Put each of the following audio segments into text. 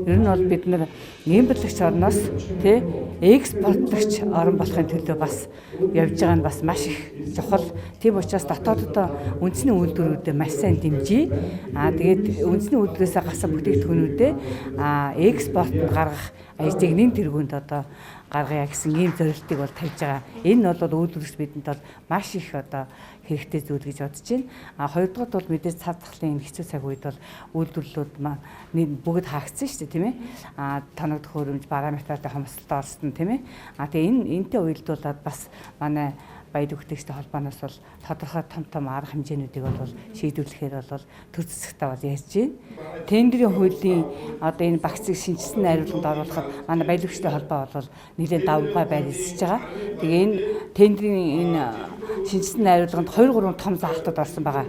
Ер нь бол бид нар импортлагч орноос тий экспортлогч орн болохын төлөө бас явж байгаа нь бас маш их чухал. Тийм учраас дотооддоо үндэсний үйлдвэрүүдэд маш сайн дэмжиж, тэгээд үндэсний үйлдвэрээсээ гарсан бүтээгдэхүүнүүдээ экспортод гаргах ажлыг нэн тэргуунд одоо гаргая гэсэн ийм зорилтыг бол тавьж байгаа. Энэ нь бол үйлдвэрлэгч бидэнд бол маш их одоо хэрэгтэй зүйл гэж бодож байна. Хоёрдугаар бол мэдээж цар тахлын энэ хэцүү цаг үед бол үйлдвэрлэлүүд маань бүгд хаагдсан шүү дээ, тийм ээ. Тоног төхөөрөмж, бараа материалын хомсдолд орсон, тийм ээ. Тэгээ энэтэй уялдуулаад бас манай баялаг бүтээгчтэй холбооноос бол тодорхой том том арга хэмжээнүүдийг бол шийдвэрлэхээр бол төр засагтаа бол ярьж байна. Тендерийн хуулийн одоо энэ багцыг шинэчилсэн найруулганд оруулахад манай баялаг бүтээгчтэй холбоо бол нэлээд давамгай байр эзэлж байгаа. Тэгээ энэ тендерийн энэ шинэчилсэн найруулганд 2 3 том заалтууд орсон байгаа.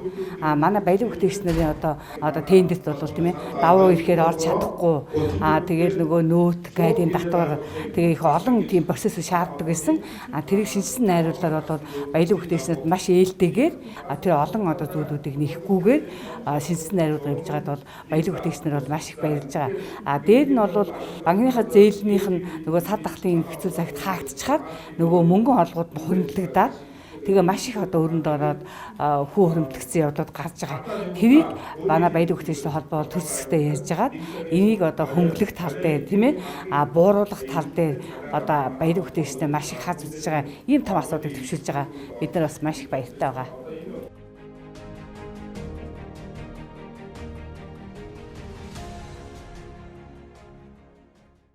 Манай баялаг бүтээгч нарын одоо тендерт бол, тийм ээ, давуу ирэхээр орж чадахгүй. Тэгээл нөгөө нөөт гайдын татвар, тэгээ их олон тийм процесс шаарддаг байсан. Тэрийг шинэчилсэн найруулгаар бол баялаг бүтээгчнүүд маш ээлтэйгээр тэр олон одоо зүйлүүдийг нэхгүйгээр шинэчилсэн найруулга явж байгаад бол баялаг бүтээгч нар бол маш их баярлж байгаа. Дээр нь бол банкныхаа зээлнийх нь нөгөө цар тахлын хэцүү цагт хаагдчихаар нөгөө мөнгөн олгоод нь хуримтлагдаад, тэгээ маш их одоо өрөнд ороод хүү хуримтлагдсан явдлууд гарч байгаа. Тэрийг манай баялаг бүтээгчтэй холбоо төр засагтай ярьж байгаад энийг одоо хөнгөлөх тал дээр, тийм ээ, бууруулах тал дээр одоо баялаг бүтээгчтэй маш их хаз үзэж байгаа ийм том асуудлыг төвшүүлж байгаа. Бид нар бас маш их баяртай байгаа.